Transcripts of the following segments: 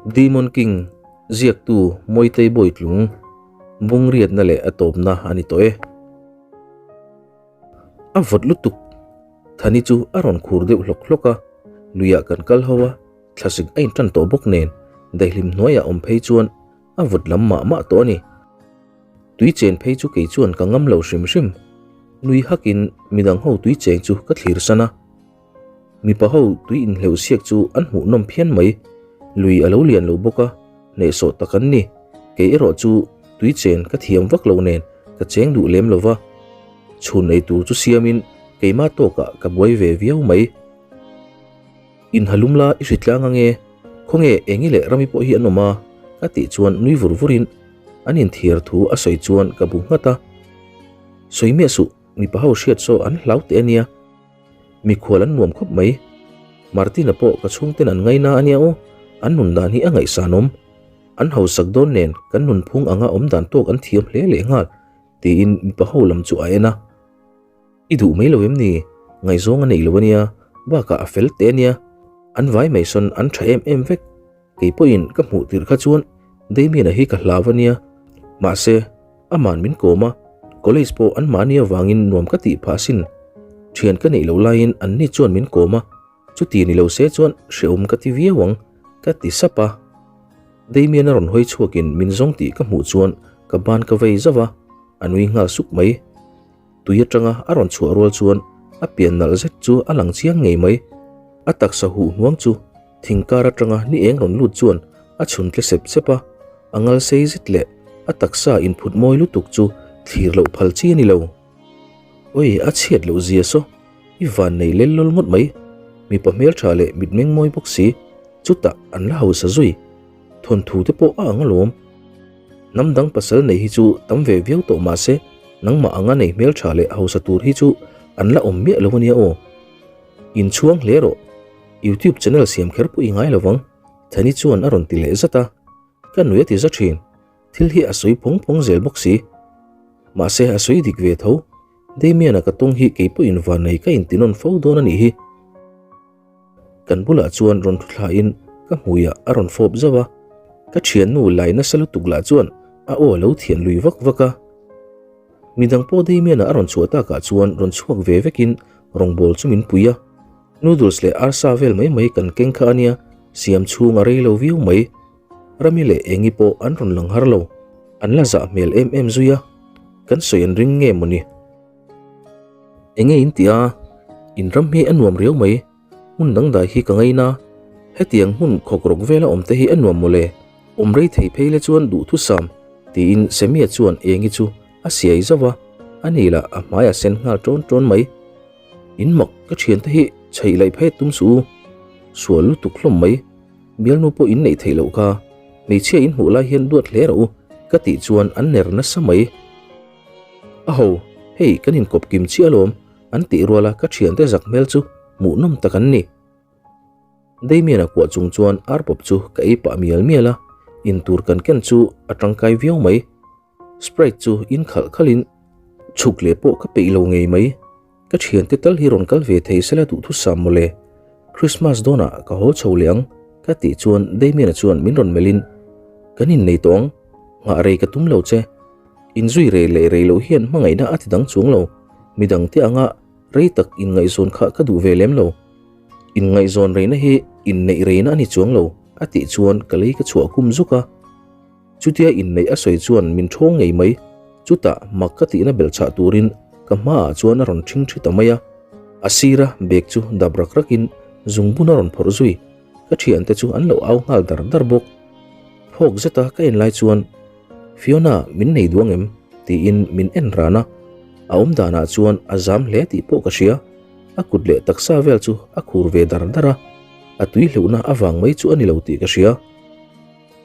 Demon King ziaktu Mawitei Bawitlung bungriatna leh a tawpna a ni tawh e. A vawt lutuk. Thani chu a rawn khur deuh hlawk hlawk a, luiah kan kal ho a, thlasik a intan tawh bawk nen daihlim hnuaiah awm phei chuan a vawt lam mah mah tawh a ni. Tui chen phei chu kei chuan ka ngam lo hrim hrim. Nui hakin midang ho tui cheng chu ka thlir san a. Mipa ho tui inhleuh siak chu an hmuh nawm phian mai. Lui a lo lian lo bawk a, hnehsawh tak an ni. Kei erawh chu tui chen ka thiam vak lo nen ka cheng duh lem lo va. Chhun ei tur chu siamin keimah tawkah ka buai ve viau mai. Inhalum la i hritlang ange, khawnge engi leh rami pawh hi an awm a? ka tih chuan nui vur vurin an inthiar thu a sawi chuan ka bu nghat a. Sawi miah suh, mipa ho hriat saw an hlau teh ania. Mikhual an nuam khawp mai. Martina pawh ka chhungten an ngaina ania aw, an nun dan hi a ngaihsanawm. An hausak dawn nen kan nunphung anga awm dan tawk an thiam hle leh nghal, tiin mipa ho lam chu a en a. I duh mai lo em ni? Ngaihzawng a neih lo ania, bakah a fel teh ania. An vai mai sawn an tha em em vek. Kei pawhin ka hmuh tirh kha chuan Damien-a hi ka hlau ania. Mahse, aman min kawm a, college pawh anmahni avangin nuam ka tih phah asin. Thian ka neih loh laiin anni chuan min kawm a, chuti ni lo se chuan hrehawm ka ti viau ang, ka ti sap a. Damien-a rawn hawi chhuakin min zawng tih ka hmuh chuan ka ban ka vei zauh a, a nui nghal suk mai. Tui atanga a rawn chhuah rual chuan a pian nalh zet chu a lang chiang ngei mai. A taksa huh hnuang chu thing kar atanga ni eng rawn lut chuan a chhun tle sep sep a, a ngal sei zet leh a taksa inphut mawi lutuk chu thlir loh phal chi a ni lo. Oi, a chhiat loh zia saw, i van nei lel lawl ngawt mai. Mipa hmeltha leh mitmeng mawi bawk si, chutah an la hausa zui. Thawnthu te pawh a ang alawm. Hnam dang pasal nei hi chu tam ve viau tawh mah se, nangmah anga nei hmeltha leh hausa tur hi chu an la awm miah lo ania aw. Inchhuang hle rawh. YouTube channel siam kher pawh i ngai lovang, Thani chuan a rawn ti leh zat a. Ka nui a ti za thin. Thil hi a sawi phawng phawng zel bawk si. Mahse a sawi dik ve tho. Damian-a ka tawng hi kei pawhin vannei ka intinawn fo dawn a nih hi. Kan bulah chuan rawn thu thlain ka hmuiah a rawn fawp zauh a, ka thiannu lai nasa lutuk lah chuan a aw a lo thian lui vak vak a. Midang pawh Damian-a a rawn chhuah takah chuan rawn chhuak ve vekin rawngbawl chu min pui a, noodles leh arsa vel mai mai kan keng kha a nia, siam chhung a rei lo viau mai. Rami leh Engi pawh an rawn lang har lo, an la zah hmel em em zui a, kan sawi an ring nge mawni? Enge in tih a, in ram hi a nuam riau mai, hmun dangdai hi ka ngaina, hetiang hmun khawk rawk vela awm te hi a nuam mawle, awm rei thei phei le chuan duhthusam, tiin Sammy-a chuan Engi chu a siai zauh a, ani lah a hmai a sen nghal ṭawn ṭawn mai. In mak ka ṭhiante hi chheih laih phei tum suh u, sual lutuk hlawm mai, bialnu pawh in neih theih loh kha, hmeichhia in hmuh lai hian duat hle rawh u, ka tih chuan an ner nasa mai. A ho, hei kan inkawp kim chiah alawm, an tih ruala ka thiante zak hmel chu hmuhnawm tak an ni. Damien-a kuah chung chuan arpawp chu ka ei pah mial mial a, intur kan ken chu a tangkai viau mai. Sprite chu in khalh khalhin chhuk leh pawh ka peih lo ngei mai. Ka thiante tal hi rawn kal ve thei sela duhthusam mawle. Christmas dawnah ka haw chho leh ang, ka tih chuan Damien-a chuan min rawn melhin, Kan innei tawh ang, nghah rei ka tum lo che. Inzui rei leh rei loh hian hmangaihna a ti dang chuang lo. Midang te anga rei tak inngaihzawn kha ka duh ve lem lo. Inngaihzawn reina hi inneih reina a ni chuang lo, a tih chuan ka lei ka chhuah kum zuk a. Chutia inneih a sawi chuan min thawng ngei mai. Chutah mak ka tihna belhchhah turin ka hmaah chuan a rawn ṭhing ṭhi ta mai a. A sira bag chu dap rak rakin zungbun a rawn phawrh zui. Ka ṭhiante chu an lo au nghal dar dar bawk. Phawk zeta ka en lai chuan, Fiona, min nei duang em? tiin min en ran a. A awm danah chuan a zam hle tih pawh ka hria. A kut leh taksa vel chu a khur ve dar dar a. A tui hleuhna avang mai chu a ni lo tih ka hria.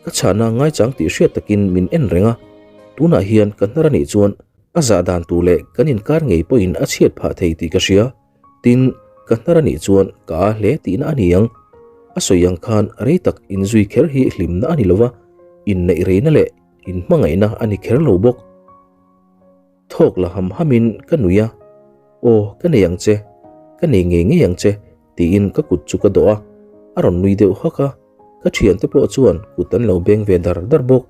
Ka chhahna ngaichang tih hriat takin min en reng a, tunah hian ka hnar a nih chuan a zah dan tur leh kan inkar ngei pawhin a chhiat phah thei tih ka hria. Tin, ka hnar a nih chuan ka a hle tihna a ni ang. A sawi ang khan rei tak inzui kher hi hlimna a ni lo va, inneih reina leh inhmangaihna a ni kher lo bawk. Thawk la ham hamin ka nui a, Aw, ka nei ang che, ka nei ngei ngei ang che, tiin ka kut chu ka dawh a, a rawn nui deuh hak a. Ka thiante pawh chuan kut an lo beng ve dar dar bawk.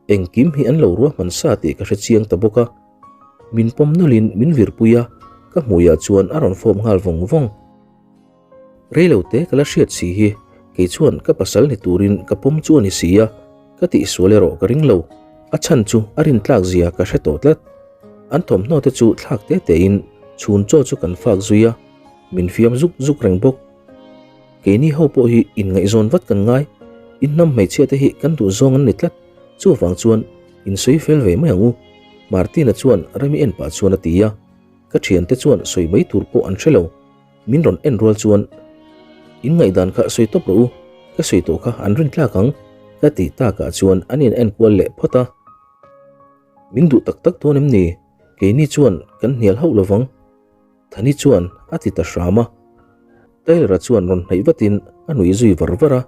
Engkim hi an lo ruahman sa tih ka hre chiang ta bawk a. Min pawm nawlhin min virpui a, ka hmuiah chuan a rawn fawp nghal vawng vawng. Reilo te ka la hriat si hi, kei chuan ka pasal ni turin ka pawm chu a ni si a, ka tihsual erawh ka ring lo. A chhan chu a rintlak zia ka hre tawh tlat. An thawmhnaw te chu thlak te tein chhun chaw chu kan fak zui a, min fiam zuk zuk reng bawk. Keini ho pawh hi inngaihzawn vat kan ngai, in hnam hmeichhia te hi kan duh zawng an ni tlat, chuvang chuan in sawi fel ve mai ang u, Martina chuan Remi en pah chuan a ti a, ka thiante chuan sawi mai tur pawh an hre lo, min rawn en rual chuan In ngaihdan kha sawi tawp rawh u, ka sawi tawh kha an rin tlak ang, ka tih takah chuan an in en kual leh phawt a. Min duh tak tak dawn em ni? Keini chuan kan hnial hauh lovang. Thani chuan a ti ta hram a. Taylor-a chuan rawn hnaih vatin a nuih zui var var a.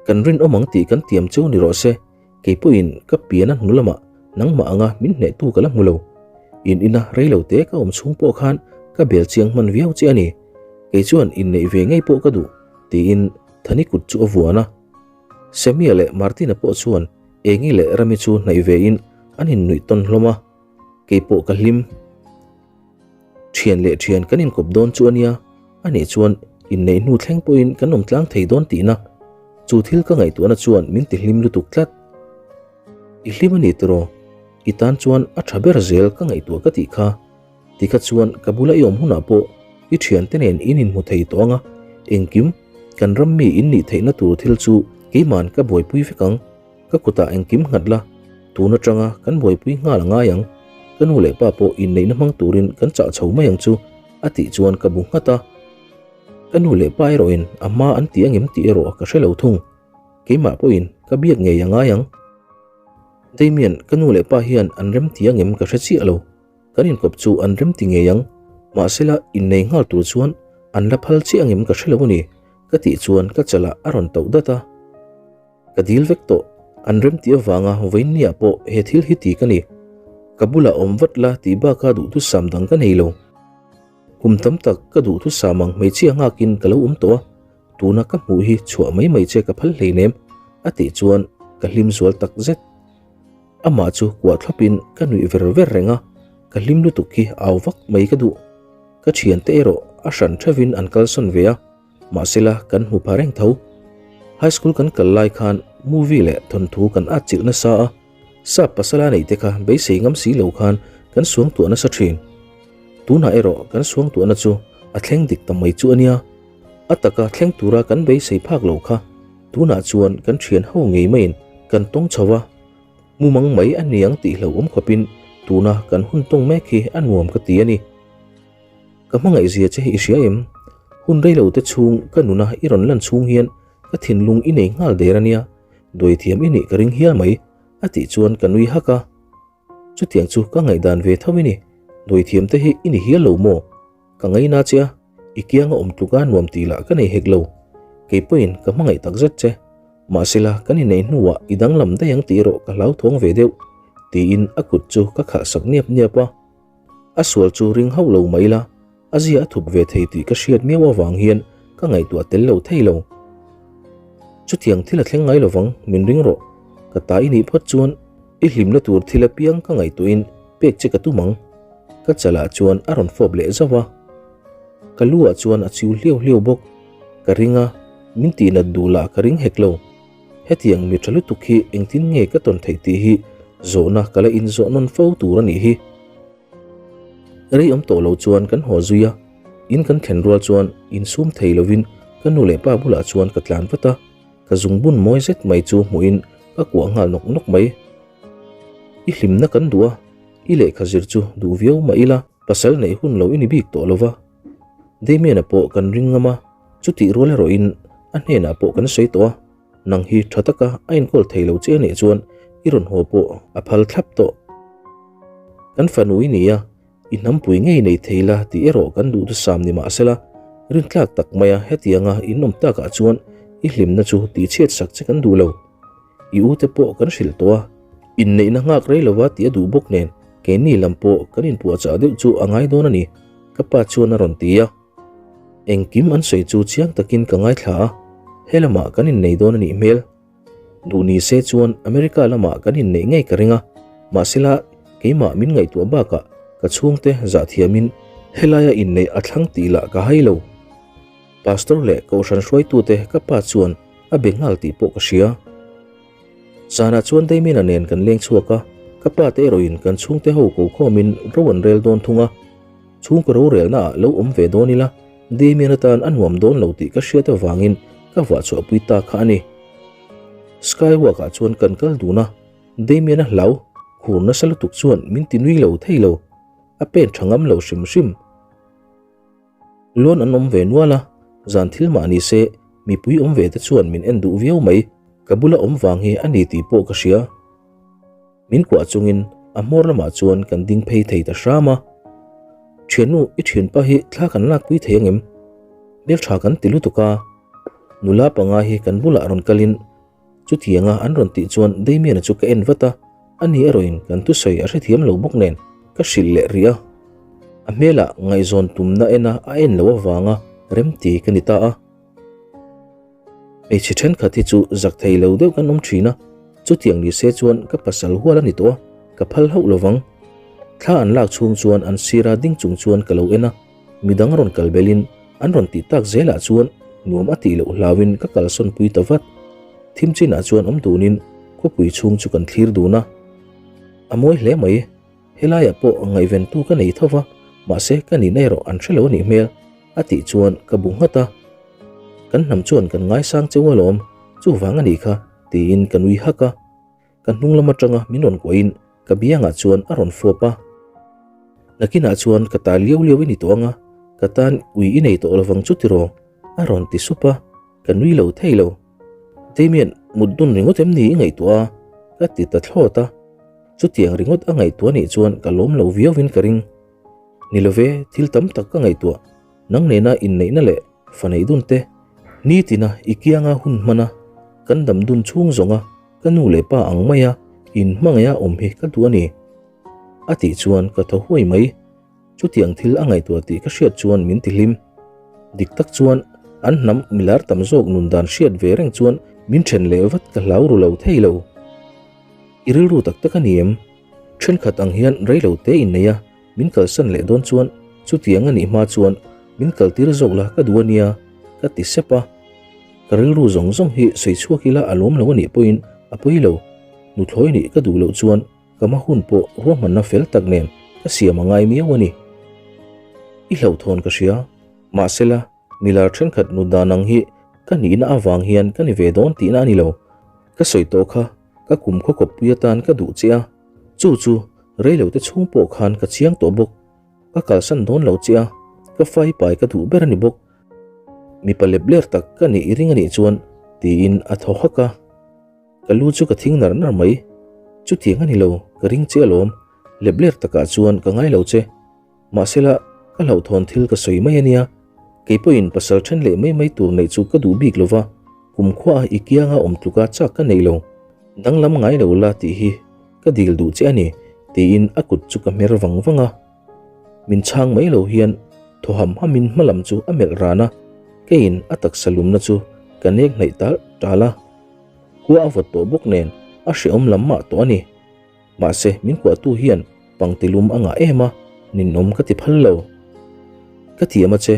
Kan rinawm ang tih kan tiam cheu ni rawh se, kei pawhin ka pian a hnu lamah nangmah anga min hnehtu ka la hmu lo. In ina reilo te ka awm chhung pawh khan ka bel chiang hman viau che a ni. Kei chuan inneih ve ngei pawh ka duh, tiin Thani kut chu a vuan a. Sammy-a leh Martin-a pawh chuan Engi leh Rami chu hnaih vein an innuih tawn hlawm a, kei pawh ka hlim. Thian leh thian kan inkawp dawn chu a nia, a nih chuan inneih hnu thleng pawhin kan awm tlang thei dawn tihna. Chu thil ka ngaihtuahna chuan min ti hlim lutuk tlat. I hlim a ni tiraw? I tan chuan a tha ber zel ka ngaihtuah ka tih kha. Tikha chuan ka bula i awm hunah pawh i thiante nen in inhmu thei tawh ang a, engkim kan ram mi in nih theihna tur thil chu keiman ka buaipui vek ang. Ka kutah engkim nghat la, tun atanga kan buaipui nghal a ngai ang. Ka nu leh pa pawh inneihna hmang turin kan chah chho mai ang chu, a tih chuan ka bu nghat a. Ka nu leh pa erawhin a hma an ti angem tih erawh ka hre lo thung. Keimah pawhin ka biak ngei a ngai ang. Damian, ka nu leh pa hian an rem ti angem ka hre chiah lo. Kan inkawp chu an rem ti ngei ang. Mahsela innei nghal tur chuan an la phal chiah angem ka hre lo a ni, ka tih chuan ka chalah a rawn tauh dat a. Ka dil vek tawh, an remti avanga vawiinniah pawh he thil hi ti ka ni. Ka bulah awm vat la tih baka duhthusam dang ka nei lo. Kum tam tak ka duhthusam ang hmeichhia nghakin ka lo awm tawh a, tuna ka hmuh hi chhuah mai mai che ka phal hleinem a tih chuan ka hlim zual tak zet. Amah chu kuah thlawpin ka nuih ver ver reng a, ka hlim lutuk hi au vak mai ka duh. Ka thiante erawh a hran theuhin an kalsawn ve a. Mahsela kan hmu pha reng tho. High school kan kal lai khan movie leh thawnthu kan atchilh nasa a, sap pasala neih te kha beisei ngam si lo khan kan suangtuah nasa thin. Tunah erawh kan suangtuahna chu a thleng dik ta mai chu a nia. A taka thleng tura kan beisei phak lo kha tunah chuan kan thian ho ngei maiin kan tawng chho a, mumang mai a niang tih hlauhawm khawpin tuna kan hun tawng mek hi a nuam ka ti a ni. Ka hmangaih zia che hi i hria em? Hun reilo te chhung ka nuna i rawn lan chhung hian ka thinlung i nei nghal der a nia, duaithiam i nih ka ring hial mai, a tih chuan ka nui hak a. Chutiang chu ka ngaihdan ve tho i ni, duaithiam te hi i ni hial lo maw? Ka ngaina che a, i kianga awm tluka nuam tih lah ka nei hek lo. Kei pawhin ka hmangaih takzet che. Mahsela kan inneih hnuah i danglam daih ang tih erawh ka hlauthawng ve deuh, tiin a kut chu ka khalh sak niap niap a. A sual chu ring hauh lo mai la, a zia a thup ve thei tih ka hriat miau avang hian ka ngaihtuah tel lo thei lo. Chutiang thil a thleng ngai lovang, min ring rawh. Ka ta i nih phawt chuan i hlimna tur thil apiang ka ngaihtuahin pek che ka tum ang. Ka chalah chuan a rawn fawp leh zauh a. Ka lu ah chuan a chiu hliau hliau bawk. Ka ring a, min tihnat duh lah ka ring hek lo. Hetiang mi tha lutuk hi engtin nge ka tawn theih tih hi zawhna ka la inzawh nawn fo tur a nih hi. Rei awm tawh lo chuan kan haw zui a, in kan thlen rual chuan insum thei lovin ka nu leh pa bulah chuan ka tlan vat a, ka zungbun mawi zet mai chu hmuhin ka kuah nghal nawk nawk mai. I hlimna kan duh a, i lehkha zir chu duh viau mah ila pasal neih hun lo i ni bik tawh lova. Damian-a pawh kan ring ngam a, chutih rual erawhin a hnenah pawh kan sawi tawh a, nang hi tha taka a enkawl thei lo che anih chuan i rawn haw pawh a phal thlap tawh. Kan fanu i ni a, i hnampui ngei nei thei la tih erawh kan duhthusam ni mahsela, rintlak tak maia hetianga in awm takah chuan i hlimna chu tihchhiat sak che kan duh lo. I u te pawh kan hrilh tawh a, inneihna nghak rei lova tih a duh bawk nen keini lam pawh kan inpuahchah deuh chu a ngai dawn a ni, ka pa chuan a rawn ti a. Engkim an sawi chu chiang takin ka ngaithla a. He lamah kan innei dawn a nih hmel. Duh ni se chuan America lamah kan inneih ngei ka ring a, mahsela keimah min ngaihtuah bakah ka chhungte zahthiamin helaia inneih a thlang tih lah ka hai lo. Pastor leh Kohhran hruaitute ka pa chuan a be nghal tih pawh ka hria. Zanah chuan Damien-a nen kan leng chhuak a, ka pa te erawhin kan chhungte ho ko khawmin ro an rel dawn thung a. Chhungkaw rorelna ah lo awm ve dawn ila, Damien atan a nuam dawn lo tih ka hriat avangin ka vah chhuahpui ta kha a ni. Skywalk ah chuan kan kal dun a, Damien-a hlau khur nasa lutuk chuan min ti nui lo thei lo, a pen tha ngam lo hrim hrim. Luan an awm ve nual a, zan thil mah ni se mipui awm ve te chuan min en duh viau mai, ka bula awm vang hi a ni tih pawh ka hria. Min kuah chungin a hmawr lamah chuan kan ding phei thei ta hram a. Thiannu, i thianpa hi thla kan lakpui thei angem? Hmeltha kan ti lutuk a, nula panga hi kan bulah rawn kalin Chutianga an rawn tih chuan Damian-a chu ka en vat a, ani erawhin kan thusawi a hrethiam lo bawk nen ka hrilh leh rih a. A hmelah ngaihzawn tumna ena a en loh avanga remti ka ni ta a. Hmeichhe thenkhat hi chu zak thei lo deuh kan awm thin a, chutiang ni se chuan ka pasal hual a ni tawh a, ka phal hauh lovang. Thla an lak chhung chuan an sira ding chung chuan ka lo en a, midang rawn kal belin An rawn tih tak zelah chuan nuam a tih loh hlauin ka kalsawn pui ta vat. Thim chinah chuan awm dunin khawpui chhung chu kan thlir dun a. A mawi hle mai, helaiah pawh ngaihventu ka nei tho va, mahse ka nihna erawh an hre lo a nih hmel, a tih chuan ka bu nghat a. Kan hnam chuan kan ngaisang cheu alawm, chuvang a nih kha, tiin ka nui hak a. Ka hnung lam atanga min rawn kuahin ka biangah chuan a rawn fawp a. Nakinah chuan ka ta liau liau i ni tawh anga, ka tan ui i nei tawh lovang chu tiraw? a rawn ti sup a, ka nui lo thei lo. Damien, mut dun ringawt em ni i ngaihtuah a? ka ti ta thlawt a. Chutiang ringawt a ngaihtuah nih chuan ka lawm lo viauin ka ring. Ni love, thil tam tak ka ngaihtuah. Nang nena inneihna leh fa neih dun te, nitina i kianga hun hmana kan dam dun chhung zawnga Ka nu leh pa ang maia in hmangaih a awm hi ka duh a ni. A tih chuan ka thaw huai mai. Chutiang thil a ngaihtuah tih ka hriat chuan min ti hlim. Dik tak chuan an hnam milar tam zawk nun dan hriat ve reng chuan min then leh vat ka hlau ru lo thei lo. I rilru tak tak a ni em? Thenkhat ang hian rei lo te innei a, min kalsan leh dawn chuan chutiang a nih hma chuan min kaltir zawk la ka duh a nia, ka ti sep a. Ka rilru zawng zawng hi sawi chhuak ila a lawm lo a nih pawhin a pawi lo. Nuthlawi nih ka duh loh chuan ka hma hun pawh ruahmanna fel tak nen ka siam a ngai miau a ni. I hlauhthawn ka hria. Mahsela, milar thenkhat nut dan ang hi ka nihna avang hian ka ni ve dawn tihna a ni lo. Ka sawi tawh kha ka kum khawkawppui atan ka duh che a, chu chu reilote chhung pawh khan ka chiang tawh bawk. Ka kalsan dawn lo che a, ka fai pai ka duh ber a ni bawk. Mipa lep ler tak ka nih i ring a nih chuan tiin a thaw hak a. Ka lu chu ka thing nar nar mai. Chutiang a ni lo, ka ring che alawm. Lep ler takah chuan ka ngai lo che. Mahsela, ka hlauhthawn thil ka sawi mai a nia. Kei pawhin pasal then leh mai mai tur neih chu ka duh bik lo va, kumkhuaah i kianga awm tluka chak ka nei lo. Danglam ngai lo la tih hi ka dil duh che a ni, tiin a kut chu ka hmer vang vang a. Min chhang mai lo hian thaw ham hamin hma lam chu a melh ran a, keiin a taksa lumna chu ka nek hnaih tal tal a. Khua a vawt tawh bawk nen a hrehawm lam mah tawh a ni. Mahse min kuahtu hian pangti lum a ngah em a, ninawm ka ti phal lo. Ka thiam a che,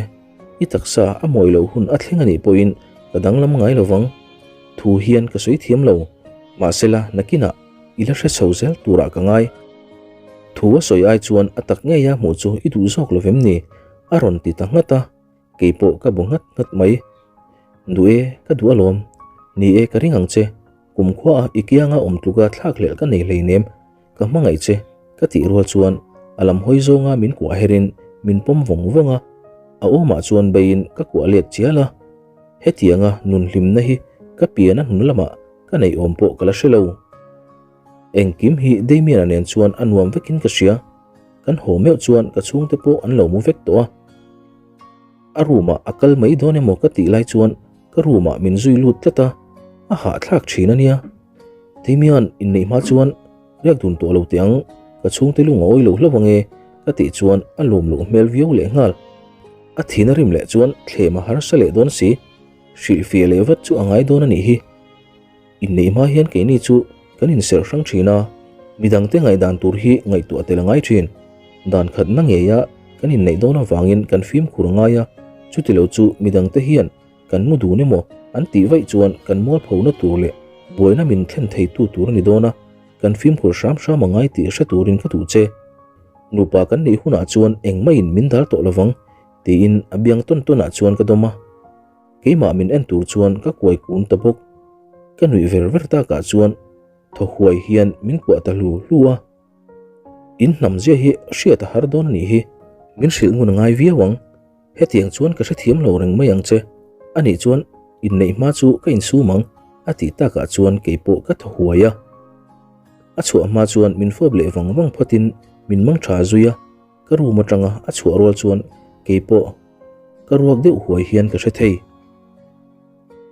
i taksa a mawi loh hun a thleng a nih pawhin ka danglam ngai lo vang. Thu hian ka sawi thiam lo, mahsela nakinah I la hre chho zel turah ka ngai. Thu a sawi ai chuan a tak ngei a hmuh chu i duh zawk lo vem ni? A rawn ti ta nghat a, kei pawh ka bu nghat nghat mai. Duh e, ka duh alawm. Ni e, ka ring ang che. Kumkhua a i kianga awm tluka thlak hlelh ka nei hleinem. Ka hmangaih che, ka tih rual chuan a lam hawi zawnga min kuah herin min pawm vawng vawng a. A awmah chuan beiin ka kuah let chial a. Hetianga nun hlimna hi ka pian a hnung lamah Ka neih awm pawh ka la hre lo. Engkim hi Damian-a nen chuan a nuam vekin ka hria. Kan haw meuh chuan ka chhungte pawh an lo mu vek tawh a. A room-ah a kal mai dawn emaw ka tih lai chuan ka room-ah min zui lut tlat a, a hahthlak thin a nia. Damian inneih hma chuan riak dun tawh lo teh ang, ka chhungte lung a awi lo hlauh ange ka tih chuan a lawm loh hmel viau lehnghal. A thin a rim leh chuan thlem a harsa leh dawn si. Hrilhfiah leh vat chu a ngai dawn a nih hi. Inneih hma hian keini chu kan inserh hrang thin a, midangte ngaihdan tur hi ngaihtuah tel a ngai thin. Dan khatna ngeia kan inneih dawn avangin kan fimkhur a ngai a, chutilo chu midangte hian kan mu dun emaw an tih vaih chuan kan mualphona tur leh buaina min thlen theitu tur a ni dawn a, kan fimkhur hram hram a ngai tih hre turin ka duh che. Nupa kan neih hunah chuan engmahin min dal tawh lovang tiin a biang tawn tawnah chuan ka dawm a. Keimah min en tur chuan ka kuai kun ta bawk. Ka nuih ver ver takah chuan thaw huai hian min kuah ta hlu hlu a. In hnam zia hi hriat a har dawn a nih hi. Min hrilh ngun a ngai viau ang. Hetiang chuan ka hrethiam lo reng mai ang che. Anih chuan inneih hma chu ka insum ang a tih takah chuan keipawh ka thaw huai a. A chhuah hma chuan min fawp leh vang vang phawtin min mang tha zui a. Ka room atanga a chhuah rual chuan keipawh ka ruak deuh huai hian ka hre thei.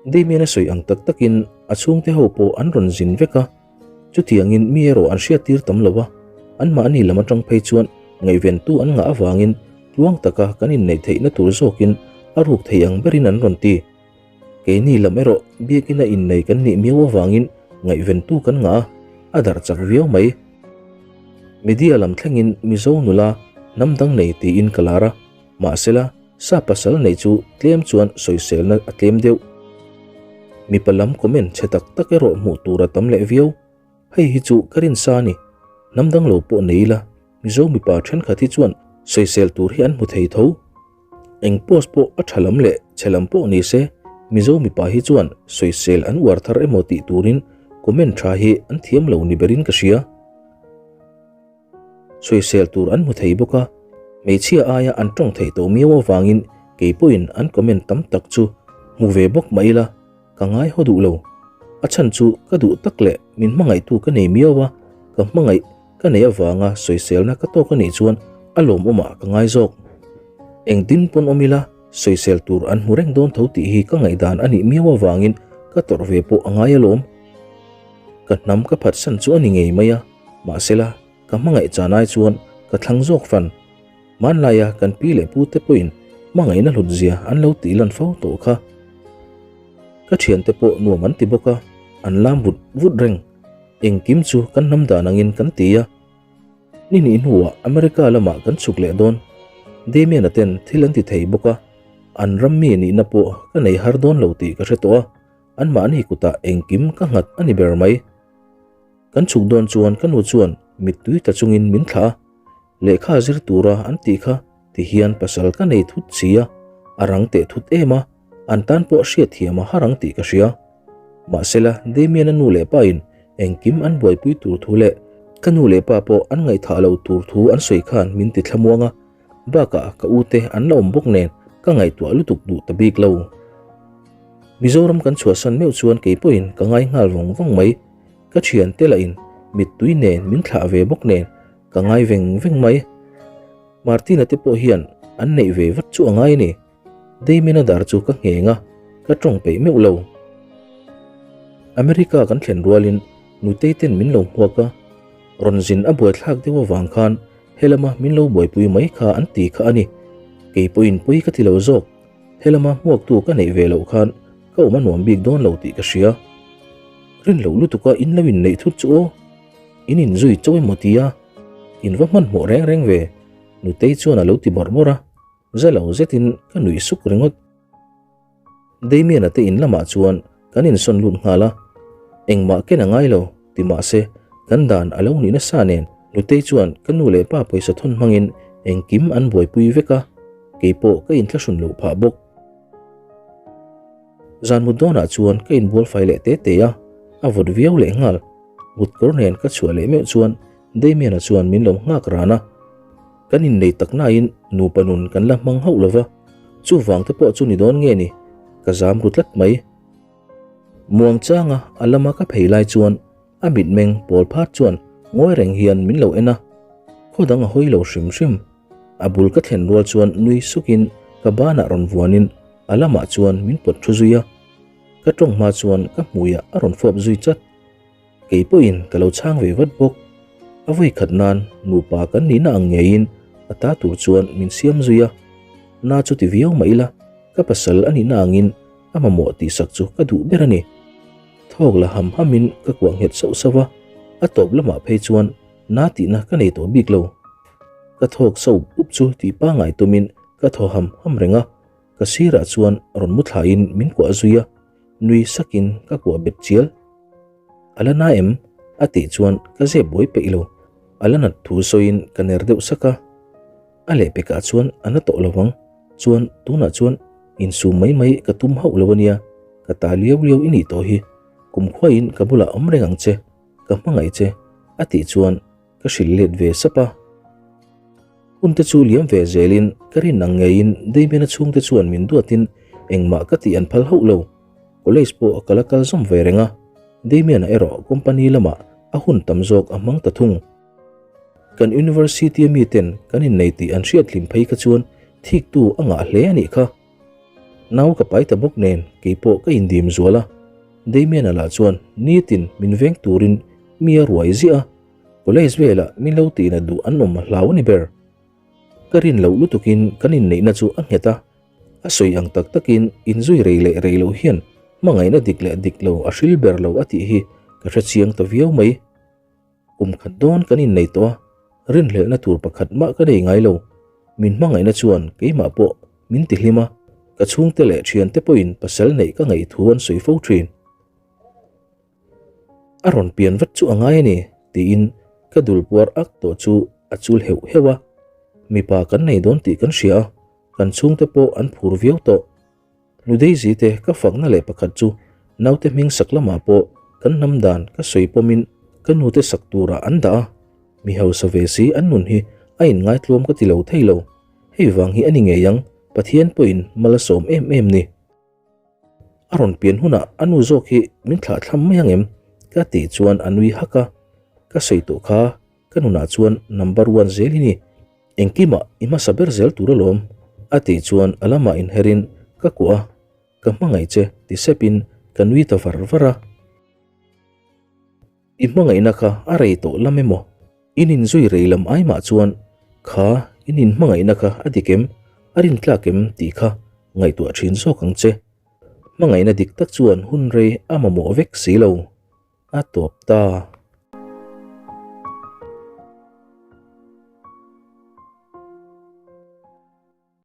Damien a sawi ang tak takin a chhungte ho pawh an rawn zin vek a, chutiangin mi erawh an hriattir tam lo a, anmahni lam atang phei chuan ngaihventu an ngah avangin tluang taka kan inneih theihna tur zawkin a ruk thei ang berin an rawn ti. Keini lam erawh biakina innei kan nih miau avangin ngaihventu kan ngah a, a darh chak viau mai. Media lam thlengin Mizo nula hnam dang nei tiin ka lar a, mahsela sa pasal nei chu tlem chuan sawiselna a tlem deuh. Mipa lam comment chhe tak tak erawh hmuh tur a tam leh viau. Hei hi chu ka rinsa a ni. Hnam dang lo pawh nei ila Mizo mipa thenkhat hi chuan sawisel tur hi an hmu thei tho. Eng post pawh a tha lam leh chhe lam pawh ni se, Mizo mipa hi chuan sawisel an uar thar emaw tih turin comment tha hi an thiam lo ni berin ka hria. Sawisel tur an hmu thei bawk a, hmeichhia aia an tawng theih tawh miau avangin kei pawhin an comment tam tak chu hmu ve bawk mah ila, Ka ngai haw duh lo. A chhan chu ka duh tak leh min hmangaihtu ka nei miau a, ka hmangaih ka nei avanga sawiselna ka tawk a nih chuan a lawmawmah ka ngai zawk. Engtin pawn awm ila sawisel tur an hmu reng dawn tho tih hi ka ngaihdan a nih miau avangin ka tawrh ve pawh a ngai alawm. Ka hnam ka phatsan chu a ni ngei mai a, mahsela ka hmangaih chan ai chuan ka thlang zawk fan. Hmanlaia kan pi leh pu te pawhin hmangaihna hlut zia an lo tih lan fo tawh kha. Ka thiante pawh nuam an ti bawk a, an lam vut vut reng. Engkim chu kan hnam dan angin kan ti a. Ni hnih hnuah America lamah kan chhuk leh dawn. Damian-a ten thil an ti thei bawk a, an ram mi nihna pawh ka nei har dawn lo tih ka hre tawh a, anmahni kutah engkim ka nghat a ni ber mai. Kan chhuk dawn chuan ka nu chuan mittui tla chungin min thlah a. Lehkha zir tura an tih kha ti hian pasal ka nei thut si a, a rang teh thut em a, an tan pawh hriatthiam a har ang tih ka hria. Mahsela Damian-a nu leh pa in engkim an buaipui tur thu leh ka nu leh pa pawh an ngaihthah lo tur thu an sawi khan min ti thlamuang a, bakah ka u te an la awm bawk nen ka ngaihtuah lutuk duh ta bik lo. Mizoram kan chhuahsan meuh chuan kei pawhin ka ngai nghal vawng vawng mai, ka thiante lah in mittui nen min thlah ve bawk nen Ka ngai veng veng mai. Martina te pawh hian an neih ve vat chu a ngai a ni. Damien-a dar chu ka ngheng a, ka tawng peih meuh lo. America kan thlen rualin nutei ten min lo hmuak a, rawn zin a buaithlak deuh avang khan helama min lo buaipui mai kha an ti kha a ni. Kei pawhin pawi ka ti lo zawk. Helama hmuaktu ka neih ve loh khan ka awm a nuam bik dawn lo tih ka hria. Rin loh lutuka in lo inneih thut chu aw. In inzui chauh emaw tia in va hmanhmawh reng reng ve, Nutei chuan a lo ti bawrh bawrh a, za lo zetin ka nuih suk ringawt. Damian-a te in lamah chuan kan insawn lut nghal a, engmah ken a ngai lo ti mahse kan dan a lo nih nasa nen Nutei chuan ka nu leh pa pawisa thawn hmangin engkim an buaipui vek a, keipawh ka inthlahrun loh phah bawk. Zan mut dawnah chuan ka inbual fai leh te te a, a vawt viau leh nghal. Mut kawr nen ka chhuah leh meuh chuan Damian-a chuan min lo nghak ran a. Kan innei tak nain nupa nun kan la hmang hauh lo va, chuvang te pawh chu ni dawn nge ni, ka zam ru tlat mai. Muangchanga a lama ka phei lai chuan a mitmeng pawl phat chuan ngawi reng hian min lo en a, khaw dang a hawi lo hrim hrim. A bul ka thlen rual chuan nui sukin ka banah rawn vuanin a lamah chuan min pawt thu zui a. Ka tawng hma chuan ka hmuiah a rawn fawp zui chat. Kei pawhin ka lo chhang ve vat bawk. A vawi khat nan nupa kan nihna ang ngeiin a ta tur chuan min siam zui a. Na chu ti viau mah ila ka pasal a nihna angin A mamawh tihsak chu ka duh ber a ni. Thawk la ham hamin ka kuah nghet sauh sauh a, a tawp lamah phei chuan na tihna ka nei tawh bik lo. Ka thawk sauh up chu tih pangngai tumin ka thaw ham ham reng a, ka sirah chuan rawn mu thlaiin min kuah zui a, nui sakin ka kuah bet chial. A la na em? A tih chuan ka zep buai peih lo. A la nat thu sawiin ka ner deuh sak a. A lehpekah chuan a na tawh lo ang. Chuan tunah chuan insum mai mai ka tum hauh lo a nia. Ka ta liau liau i nih tawh hi. Kumkhuaiin ka bulah awm reng ang che. Ka hmangaih che. A tih chuan ka hrilh let ve sap a. Hunte chu liam ve zelin ka rin ang ngeiin Damian-a chhungte chuan min duatin engmah ka tih an phal hauh lo. College pawh a kal a kal zawm ve reng a. Damian-a erawh company lamah a hun tam zawk a hmang ta thung. Kan university-a miten kan innei tih an hriat hlim phei kha chuan thiktu a ngah hle a nih kha. Nau ka pai ta bawk nen keipawh ka indim zual a. Damian-a lah chuan nitin min veng turin mi a ruai ziah a, college velah min lo tihna duh an awm a hlau a ni ber. Ka rin loh lutukin kan inneihna chu a nghet a, a sawi ang tak takin inzui rei leh rei loh hian hmangaihna dik leh dik lo a hril ber lo a tih hi ka hrechiang ta viau mai. Kum khat dawn kan innei tawh a, rinhlelhna tur pakhat mah ka nei ngai lo. Min hmangaihna chuan keimah pawh min ti hlim a, ka chhungte leh thiante pawhin pasal neih ka ngaih thu an sawi fo thin. A rawn pian vat chu a ngai a ni, tiin ka dul puar ak tawh chu a chul heuh heuh a. Mipa kan nei dawn tih kan hria a, kan chhungte pawh an phur viau tawh. Nu Daisy te ka fakna leh pakhat chu naute hming sak lamah pawh kan hnam dan ka sawi pawmin ka nute sak turah an dah a, mi hausa ve si an nun hi a inngaitlawm ka ti lo thei lo. Hei vang hi a ni ngei ang, Pathian pawhin mal a sawm em em ni. A rawn pian hunah a nu zawk hi min thlah thlam mai ang em? ka tih chuan a nui hak a, ka sawi tawh kha ka nunah chuan number one zel hi ni. Engkimah i hmasa ber zel tur alawm, a tih chuan a lamah inherin ka kuah a, ka hmangaih che ti sepin ka nui ta var var a. I hmangaihna kha a rei tawh lam emaw? In inzui rei lam ai mah chuan kha in inhmangaihna kha a dik em, a rintlak em tih kha ngaihtuah thin zawk ang che. Hmangaihna dik tak chuan hun rei a mamawh vek si lo. A tawp ta.